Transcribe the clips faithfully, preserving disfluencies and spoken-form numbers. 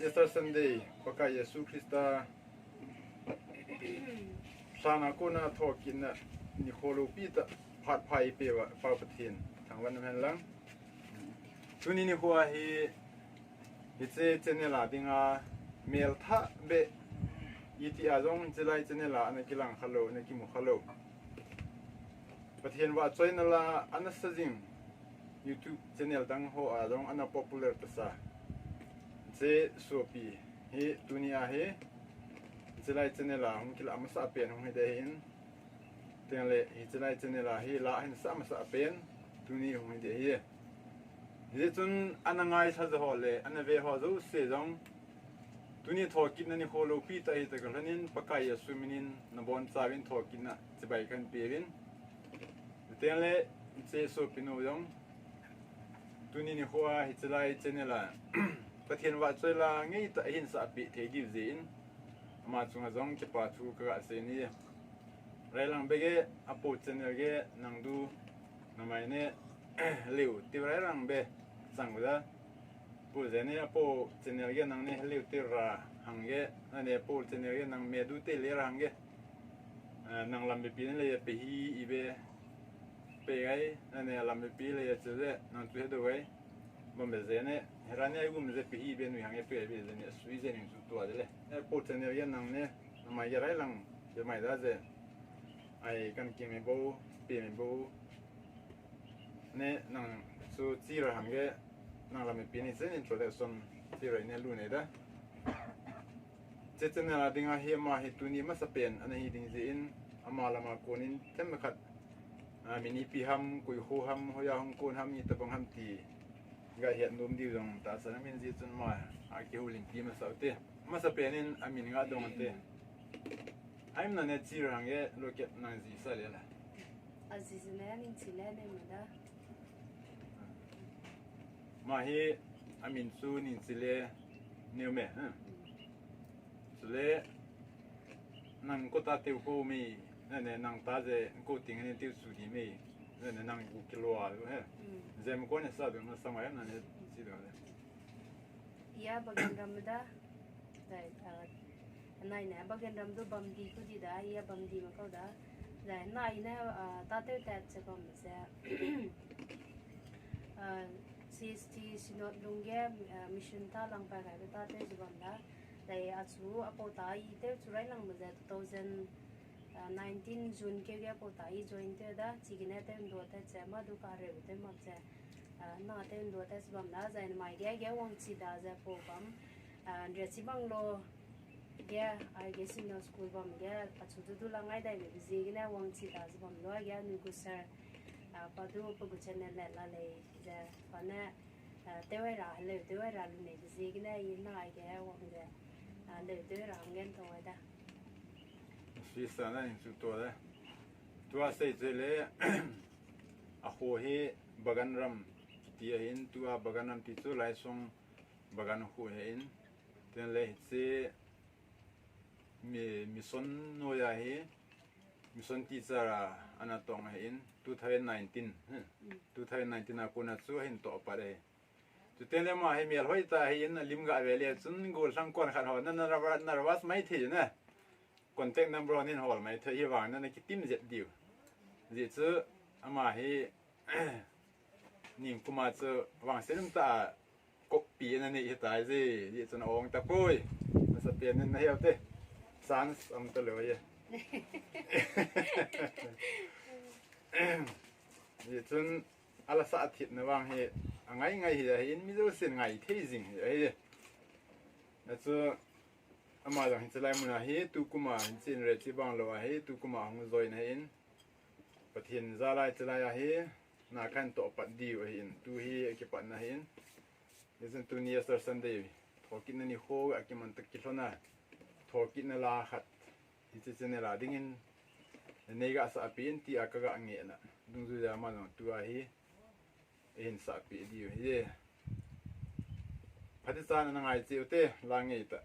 Easter Sunday, Pakai Jesu Christa lhana kona thokitna nikho loupi tah phat pha eipeuva Pa Pathen thangvah in umhen lang. Tuni nikho hi hiche channel a dinga melthah beh, itih a jong hiche lai channel a ana kilang khalou, ana kimu khalou, Pathen vahchoina la ana sa jing YouTube channel dang ho a jong ana popular tasa hiche sopi hi tuni a hi hiche lai channel a hung kilah masa pen hung hi ding ahin, tengle hiche lai channel a hi la ahin sah masa pen tuni hung hi ding ahi. Hijeh chun ana ngaisah ho le ana ve ho jouse jong, tuni thokitna nikho loupi tah ahi tah a kalhonin Pakai Jesu minin nabonchauvin thokitna chibai kahin peuvin. Tengle hiche sopinu jong tuni nikho a hiche lai channel a Pathen vahchoi la ngeitah ahin sahpeh thei diu jeh in ama chunga jong kipa thu kaga seiye. Railang beh ge, apo channel ge nang du namai ne leu tiu railang beh chang uda. Pu jene apo channel ge nang ne leu tiu ra hang ge, nane apo channel ge nang me du te le ra hang ge. Nang lampi pi ne le pe hi ibe pe gai, nane lampi pi le chu je nang chu he do gai. Bambe jene, herani ai gum je pe hi ibe nui hang ge pe ibe jene sui je ning chu tua de le. Apo channel ge nang ne namai ge railang be mai da je. Ai kan ki me bo, pe me bo. Ne nang chu chi ra hang ge, nang lampi pi ni chen introduction chi ra ne lu ne da. Hiche channel a dinga hi ama hi tuni masa pen ana hi ding jeh in ama lama konin themkhat, a, min ipi ham, koi ho ham, hoiya hung kon ham, itobang ham ti ga het nom diu jong tahsan amin jeh chun ama a kihoulim pi masa ute. Masa pen in amin ga dong ute. Aim nane chi ra hang ge, loket nang ji sa le la. Aji ji ne, ning chi le ne ma da. Ama hi amin chu ning chi le neu me, ha? Chule nang ko ta teu ko mi, nane nang ta je ko ting ne teu su di mi, nane nang ko kilo a, he. Jem ko ne sa do na sa mai nane chi do le. Iya bagan ram da. Dai, ah, nai ne bagan ram du bam di ku di da, iya bam di ma kau da. Dai, nai ne, ah, ta teu ta che bam se. Ah, C S T Synod lung ge, ah, mission ta lang pa ga ta teu che bam da. Dai, achu apo ta i teu chu railang ma je two thousand nineteen June keu ge apo ta i join teu da, chi gine teu ndo te che ma du ka reu teu ma che. Ah, na teu ndo te che bam da, jai na mai ge ge wang chi da je apo bam. Ah, re chi bang lo ge, ai ge senior school bam ge, achu du du la ngai dai me ji gine wang chi da che bam lo ge nu gu sir. Ah, pa du pa gu channel le la le je, pa ne, ah, teu ai ra, le teu ai ra lu ne ji gine i na ai ge wang je. Ah, le teu ai ra ngen to ai da. Sui sa na in chu to le. Tua sei che le, a ho hi Bagan ram kiti ahin, tua Bagan ram ti chu Laisong Bagan ho ahin. Tengle hiche mi, mission noiya hi, mission teacher a ana tong ahin, two thousand nineteen, hmm. Two thousand nineteen a kona chu ahin toh pat ahi. Chuteng le ama hi mel hoi tah ahin, alim ga ve le chun gollhang kon khat ho na, na nervous, nervous mai thei na. Contact number ho nin hol mai thei hi vang na, na kitim jet diu. Jeh chu ama hi ning kuma chu vangset um tah a copy na nei hi tai je, jeh chun a ong tapoi. Masa pen in na hiu te. Chance um ta lou ye. Jeh chun ala sa a thit na vang hi, a ngai ngai hi ahin, mi jousen ngai thei jing hi ahi. Na chu ama jong hiche lai mun a hi, tu kuma hiche in re chi bang lou a hi, tu kuma hung join ahin. Pathen jal a hiche lai a hi, na kahin toh pat diu ahin, tu hi akipat na ahin. Hijeh chun tuni Easter Sunday, thokitna nikho a kiman tah kilhon a, thokitna la khat, hiche channel a dingin, nei ga sahpeh in tia kaga ngehna. Dungjuiya ama jong tua hi, eihin sahpeh diu ahi. Phatechan ana ngai cheh ute, la ngei tah.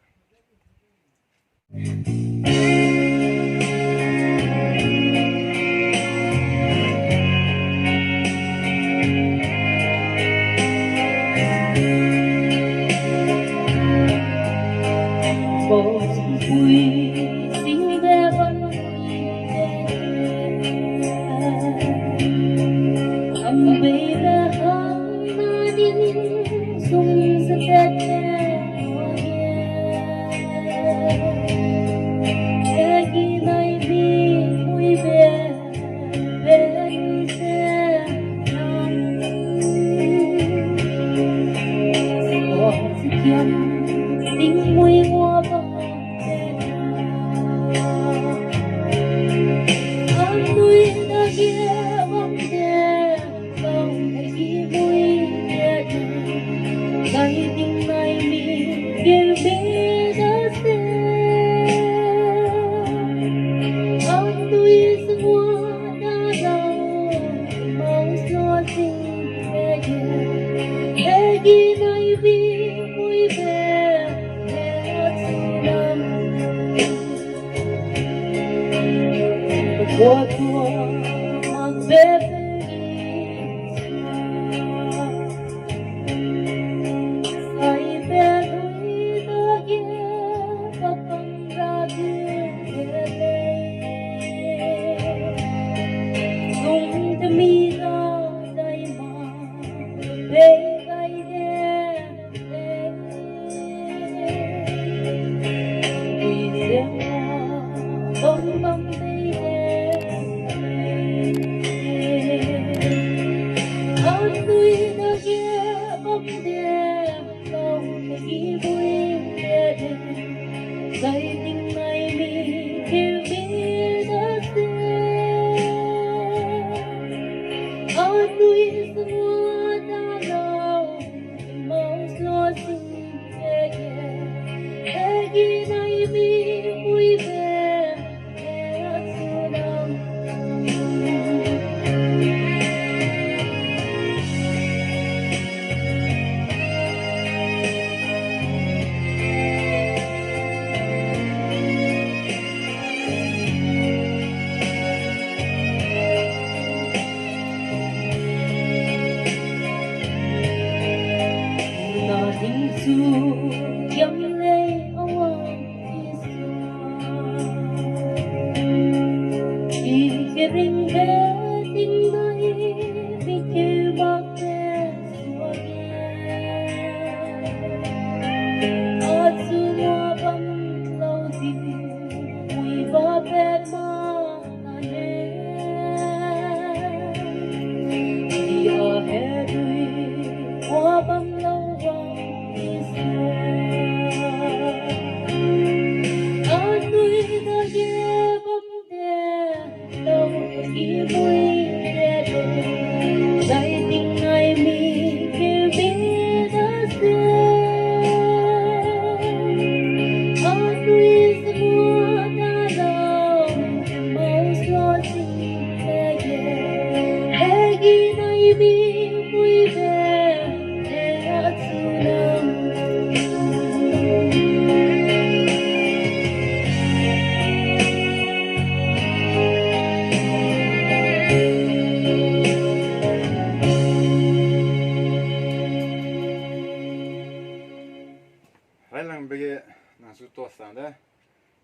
Railang bege nang su to sang da.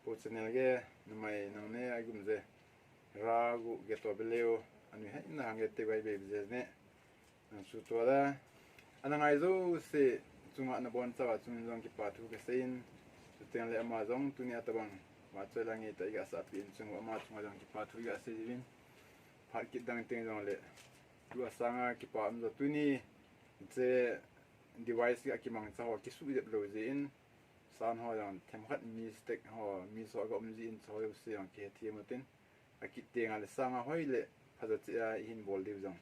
Pu channel ge numei nang ne agum je. Ra gu ge to beleu anu hai na hang ge te bai be je ne. Nang su to da. Ana ngai jo se chunga na bon chawa chung jong kipa thu ke sein. Chuteng le ama jong tuni atabang. Wa choi la nge ta iga sa pi in chung ama chunga jong kipa thu iga sei vin. Phat kit dang teng jong le. Tu asanga kipa am jo tuni. Che device ga kimang cha ho kisu jep lo je in. San ho jong themkhat mistake ho, miss ho ga um ji in cho ho se jong kihe thiam utin. Akit teng a le sanga hoi le phaja che a ihin bol diu jong.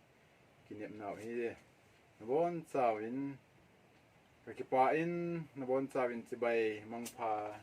Kinep nau hi. Nabon chauvin, ka kipa in, nabon chauvin chibai mangpha